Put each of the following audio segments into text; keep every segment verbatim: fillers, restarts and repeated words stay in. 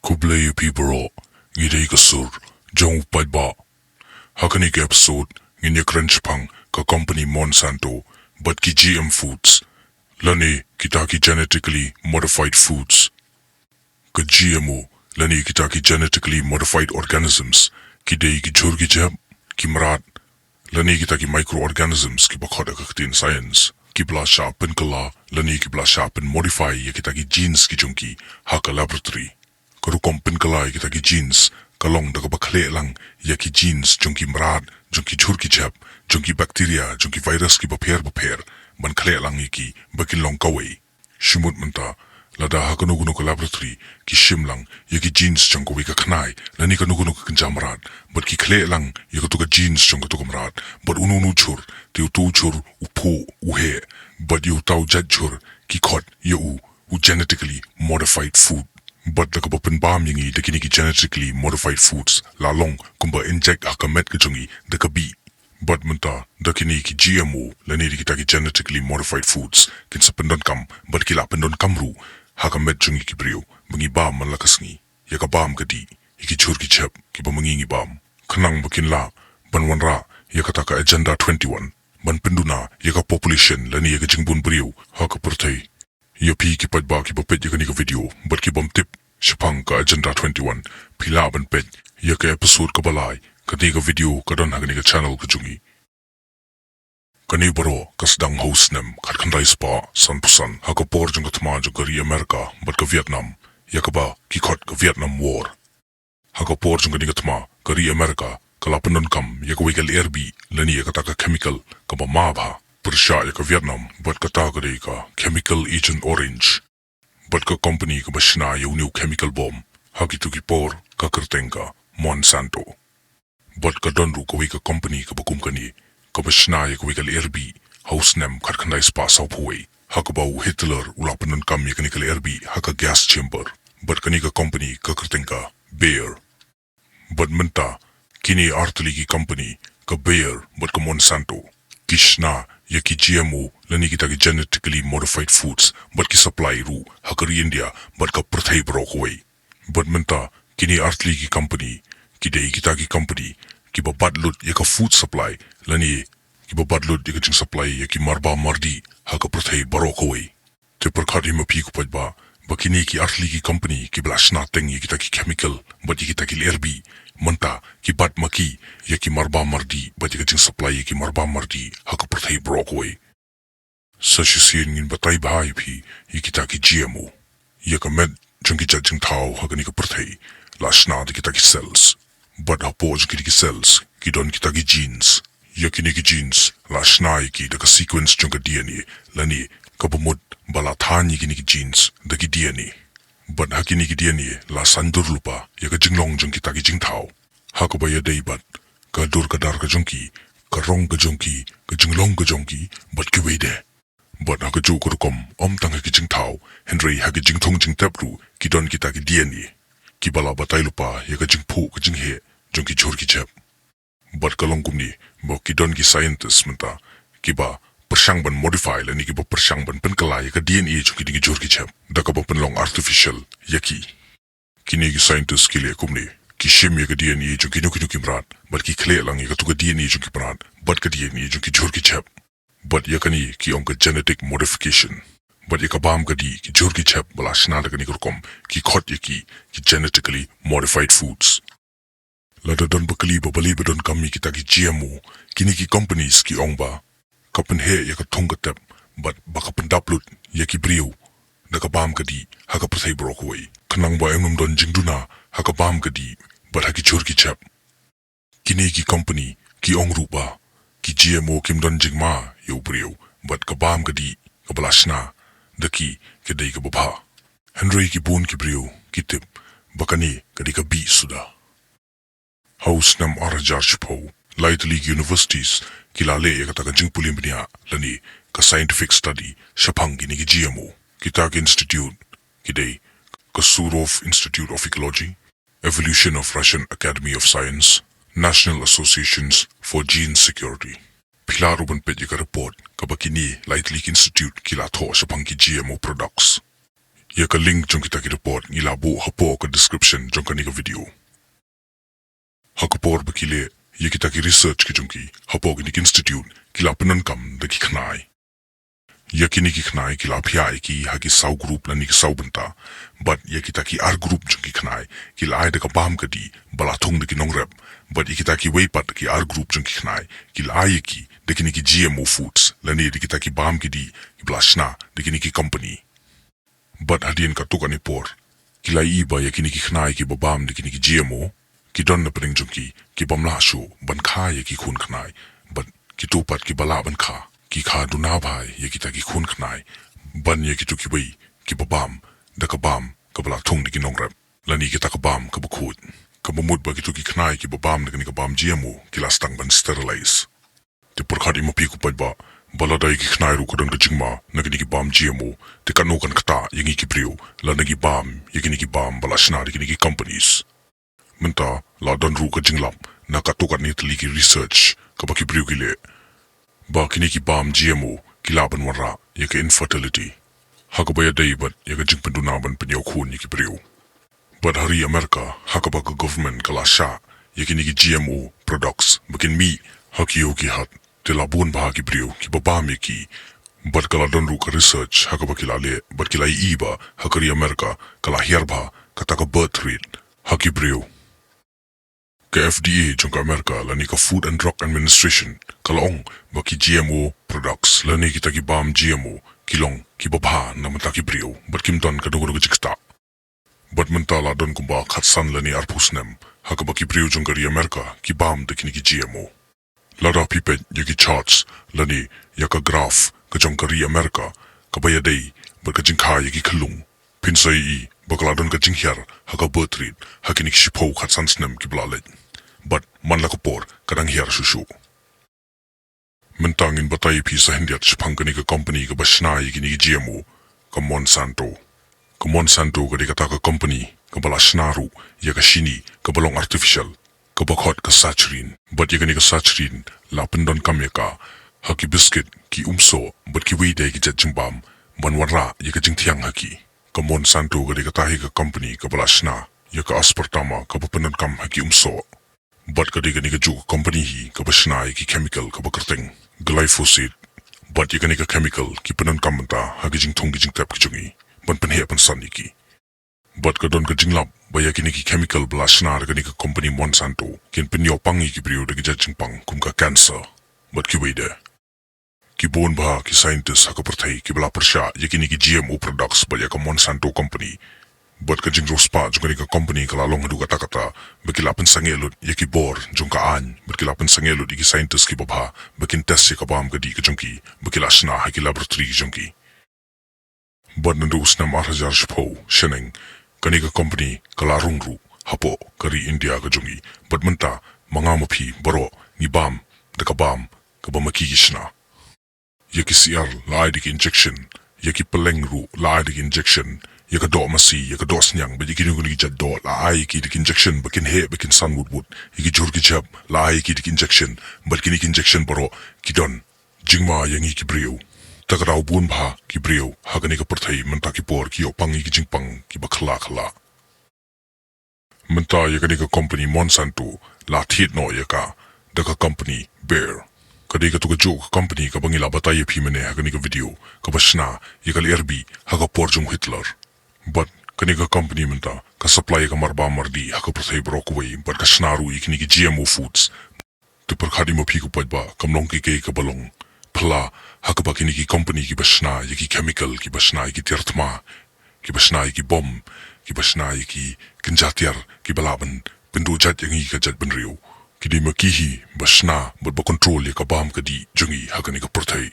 Khublei ïa phi baroh, ngi dei ka sur jong u paidbah. Ha kane ka episode ngin ïakren shaphang ka company Monsanto bad ki G M foods, lane kita ki genetically modified foods. Ka G M O lane kita ki genetically modified organisms ki dei ki jhur ki jhep, ki mrad, lane kita ki microorganisms kiba khot ha ka ktien science, kiba la shah pynkylla lane kiba la shah pynmodify ïa kita ki genes ki jong ki ha ka laboratory. Ka rukom pynkylla ïa kita ki genes ka long da kaba khleh lang ïa ki genes jong ki mrad, jong ki jhur ki jhep, jong ki bacteria, jong ki virus kiba pher ba pher, ban khleh lang ïa ki ba kin long kawei. Shimut mynta, lada ha kano kano ka laboratory ki shim lang ïa ki genes jong kawei ka khnai lane kano kano ka kynja mrad, bad ki khleh lang ïa kato ka genes jong kato ka mrad, bad uno uno u jhur, te uto u jhur u phuh, u heh, bad ïa uta u jait jhur ki khot ïa u u genetically modified food. Bad da kaba pynbam ïa ngi da kine ki genetically modified foods la long kumba inject ha ka met ka jong ngi da ka bih. Bad mynta da kine ki G M O lane da kita ki genetically modified foods kin sa pyndonkam bad ki lah pyndonkam ruh ha ka met jong ngi ki briew, ba ngi bam man la ka sngi ïa ka bam ka dih, ïa ki jhur ki jhep kiba ma ngi ngi bam, khnang ba kin lah ban wanrah ïa kata ka Agenda twenty-one, ban pynduna ïa ka population lane ïa ka jingbun briew ha ka pyrthei. Ïa phi ki paidbah kiba peit ïa kane ka video bad ki bym tip shaphang ka Agenda twenty-one, phi lah ban peit ïa ka episode kaba lai. Kane ka video ka don ha kane ka channel ka jong ngi. Kane baroh ka sdang ha u snem khatkhyndai spah sanphew san, ha ka por jong ka thma jong ka ri America bad ka Vietnam, ïa kaba ki khot ka Vietnam War. Ha ka por jong kane ka thma, ka ri America ka la pyndonkam ïa kawei ka lyer bih lane ïa kata ka chemical kaba ma bha pyrshah ïa ka Vietnam, bad kata ka dei ka Chemical Agent Orange. Bad ka company kaba shna ïa une u chemical bomb ha kito ki por ka kyrteng ka Monsanto. Bad ka don ruh kawei ka company kaba kum kane, kaba shna ïa kawei ka lyer bih ha u snem khatkhyndai spah sawphew wei, ha kaba u Hitler u la pyndonkam ïa kane ka lyer bih ha ka gas chamber. Bad kane ka company ka kyrteng ka Bayer. Bad mynta kine artylli ki company, ka Bayer bad ka Monsanto, ki shna ïa ki G M O lane kita ki genetically modified foods, bad ki supply ruh ha ka ri India bad ka pyrthei baroh kawei. Bad mynta kine artylli ki company ki dei kita ki company kiba bat lut ïa ka food supply lane kiba bat lut ïa ka jingsupply ïa ki marbam mardih ha ka pyrthei baroh kawei. Te pyrkhat hi ma phi ko paidbah, ba kine ki artylli ki company kiba la shna teng ïa kita ki chemical bad ïa kita ki lyer bih, mynta ki bat ma ki ïa ki marbam mardih bad ïa ka jingsupply ïa ki marbam mardih ha ka pyrthei baroh kawei. Sa shisien ngin batai bha ïa phi ïa kita ki G M O. Ïa ka met jong ki jait jingthaw ha kane ka pyrthei la shna da kita ki cells. Bad hapoh jong kine ki cells ki don kita ki genes. Ïa kine ki genes la shna ïa ki da ka sequence jong ka D N A, lane kaba mut ba la thaiñ ïa kine ki genes da ki D N A. Bad ha kine ki D N A la saiñdur lypa ïa ka jinglong jong kita ki jingthaw, ha kaba ïadei bad ka dur ka dar ka jong ki, ka rong ka jong ki, ka jinglong ka jong ki, bad kiwei de. Bad ha kajuh ka rukom, ym tang ha ki jingthaw, hynrei ha ki jingthung jingtep ruh ki don kita ki D N A, kiba la batai lypa ïa ka jingphuh ka jingheh jong ki jhur ki jhep. Bad ka long kumne, ba ki don ki scientist mynta kiba pyrshang ban modify lane kiba pyrshang ban pynkylla ïa ka D N A jong kine ki jhur ki jhep da kaba pynlong artificial ïa ki. Kine ki scientist ki leh kumne, ki shim ïa ka D N A jong kino kino ki mrad, bad ki khleh lang ïa kato ka D N A jong ki mrad bad ka D N A jong ki jhur ki jhep. Bad ïa kane ki ong ka genetic modification. Bad ïa ka bam ka dih, ki jhur ki jhep ba la shna da kane ka rukom, ki khot ïa ki ki genetically modified foods. Lada don ba kylli ba balei ba donkam ïa kita ki G M O, kine ki companies ki ong ba ka pynheh ïa ka thung ka tep, bad ba ka pyndap lut ïa ki briew da ka bam ka dih ha ka pyrthei baroh kawei, khnang ba ym don jingduna ha ka bam ka dih bad ha ki jhur ki jhep. Kine ki company ki ong ruh ba ki G M O kim don jingma ïa u briew, bad ka bam ka dih kaba la shna da ki ka dei kaba bha. Hynrei ki bun ki briew ki tip ba kane ka dei ka bih suda. Ha u snem ar hajar shiphew, lai tylli ki universities ki la leh ïa kata ka jingpule bniah lane ka scientific study shaphang kine ki G M O. Kita ki institute ki dei ka Surov Institute of Ecology, Evolution of Russian Academy of Science, National Associations for Gene Security. Phi lah ruh ban peit ïa ka report kaba kine lai tylli ki institute ki la thoh shaphang ki G M O products. Ïa ka link jong kita ki report ngi la buh hapoh ka description jong kane ka video. Ha ka por ba ki leh ïa kita ki research ki jong ki hapoh kine ki institute, ki la pyndonkam da ki khnai. Ïa kine ki khnai ki la phiah ïa ki ha ki saw group lane ki saw bynta. Bad ïa kita ki ar group jong ki khnai ki la ai da ka bam ka dih ba la thung da ki nongrep. Bad ïa kita kiwei pat ki ar group jong ki khnai ki la ai ïa ki da kine ki G M O foods lane da kita ki bam ki dih kiba la shna da kine ki company. Bad hadien katto katne por ki la ïohi ba ïa kine ki khnai kiba bam da kine ki G M O ki don na pdeng jong ki ki bym lah shuh ban kha ïa ki khun khnai. Bad kito pat kiba lah ban kha ki kha duna bha ïa kita ki khun khnai ban ïa kito kiwei kiba bam da ka bam kaba la thung da ki nongrep lane kita ka bam kaba khuid, kaba mut ba kito ki khnai kiba bam da kane ka bam G M O ki la sdang ban sterilize. Te pyrkhat ïa ma phi ko paidbah ba lada ïa ki khnai ruh ka don ka jingma na kine ki bam G M O, te katno kan ktah ïa ngi ki briew lada ngi bam ïa kine ki bam ba la shna da kine ki companies. Mynta la don ruh ka jinglap na katto katne tylli ki research kaba ki briew ki leh ba kine ki bam G M O ki lah ban wanrah ïa ka infertility, ha kaba ïadei bad ïa ka jingpynduna ban pynïoh khun ïa ki briew. Bad ha ri America, ha kaba ka government ka la shah ïa kine ki G M O products ba kin mih ha ki ïew ki hat, te la bun bha ki briew kiba bam ïa ki. Bad ka la don ruh ka research ha kaba ki la leh bad ki la ïohi ba ha ka ri America ka la hiar bha kata ka birth rate ha ki briew. Ka F D A jong ka America lane ka Food and Drug Administration ka la ong ba ki G M O products lane kita ki bam G M O ki long kiba bha na bynta ki briew bad kim don ka dong ka dong ka jingktah. Bad mynta la don kumba khatsan lane arphew snem ha kaba ki briew jong ka ri America ki bam da kine ki G M O. Lada phi peit ïa ki charts lane ïa ka graph ka jong ka ri America kaba ïadei bad ka jingkha ïa ki khyllung, phin sa ïohi ba ka la don ka jinghiar ha ka birth rate ha kine ki shiphew khatsan snem kiba la leit. Bad man la ka por ka dang hiar shuh shuh. Mynta ngin batai ïa phi sa khyndiat shaphang kane ka company kaba shna ïa kine ki G M O, ka Monsanto. Ka Monsanto ka dei kata ka company kaba la shna ruh ïa ka shini kaba long artificial, kaba khot ka saccharin. Bad ïa kane ka saccharin la pyndonkam ïa ka ha ki biskit, ki umsoh bad kiwei de ki jait jingbam ban wanrah ïa ka jingthiang ha ki. Ka Monsanto ka dei kata hi ka company kaba la shna ïa ka aspartame kaba pyndonkam ha ki umsoh. Bad ka dei kane kajuh ka company hi kaba shna ïa ki chemical kaba kyrteng glyphosate. Bad ïa kane ka chemical ki pyndonkam mynta ha ki jingthung ki jingtep ki jong ngi ban pynheh pynsan ïa ki. Bad ka don ka jinglap ba ïa kine ki chemical ba la shna da kane ka company Monsanto kin pynïoh pang ïa ki briew da ki jait jingpang kum ka cancer bad kiwei de. Ki bun bha ki scientist ha ka pyrthei kiba la pyrshah ïa kine ki G M O products bad ïa ka Monsanto company. Bad ka jingriewspah jong kane ka company ka la long haduh katta katta ba ki la pynsangeh lut ïa ki bor jong ka aiñ bad ki la pynsangeh lut ïa ki scientist kiba bha ba kin test ïa ka bam ka dih ka jong ki ba ki la shna ha ki laboratory ki jong ki. Bad naduh u snem ar hajar shiphew shaneng, kane ka company ka la rung ruh hapoh ka ri India ka jong ngi. Bad mynta ma nga ma phi baroh ngi bam da ka bam kaba ma ki ki shna. Ïa ki syiar la ai da ki injection, ïa ki pylleng ruh la ai da ki injection, ïa ka doh masi, ïa ka doh sniang bad ïa kino kino ki jait doh la ai ïa ki da ki injection ba kin heh ba kin san wut wut. Ïa ki jhur ki jhep la ai ïa ki da ki injection, bad kine ki injection baroh ki don jingma ïa ngi ki briew. Ta ka daw bun bha ki briew ha kane ka pyrthei mynta ki por ki ïoh pang ïa ki jingpang kiba khlaiñ khlaiñ. Mynta ïa kane ka company Monsanto la thied noh ïa ka da ka company Bayer. Ka dei kato kajuh ka company kaba ngi la batai ïa phi mynne ha kane ka video, kaba shna ïa ka lyer bih ha ka por jong u Hitler. Bad kane ka company mynta ka supply ïa ka marbam mardih ha ka pyrthei baroh kawei bad ka shna ruh ïa kine ki G M O foods. Te pyrkhat ïa ma phi ko paidbah, kam long kiei kiei kaba long phylla ha kaba kine ki company kiba shna ïa ki chemical, kiba shna ïa ki tiar thma, kiba shna ïa ki bom, kiba shna ïa ki kynja tiar kiba lah ban pynduh jait ïa ngi ka jaitbynriew, ki dei ma ki hi ba shna bad ba control ïa ka bam ka dih jong ngi ha kane ka pyrthei.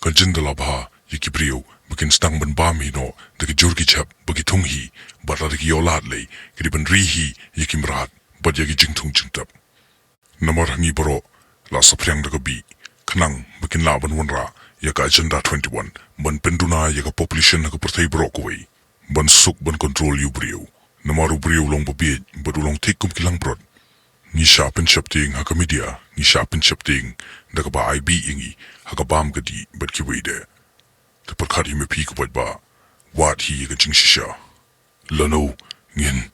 Ka jin da la bha ïa ki briew ba kin sdang ban bam hi noh da ki jhur ki jhep ba ki thung hi, bad lada ki ïoh lad lei ki dei ban ri hi ïa ki mrad bad ïa ki jingthung jingtep. Namar ha ngi baroh la saphriang da ka bih khnang ba kin lah ban wanrah ïa ka Agenda twenty-one ban pynduna ïa ka population ha ka pyrthei baroh kawei. Ban suk ban control ïa u briew. Namar u briew u long babieit bad u long thik kum ki langbrot. Ngi shah pynsheptieng ha ka media, ngi shah pynsheptieng da kaba ai bih ïa ngi ha ka bam ka dih bad kiwei de. Te pyrkhat ïa ma phi ko paidbah, Wad hi ïa ka jingshisha. Lano ngin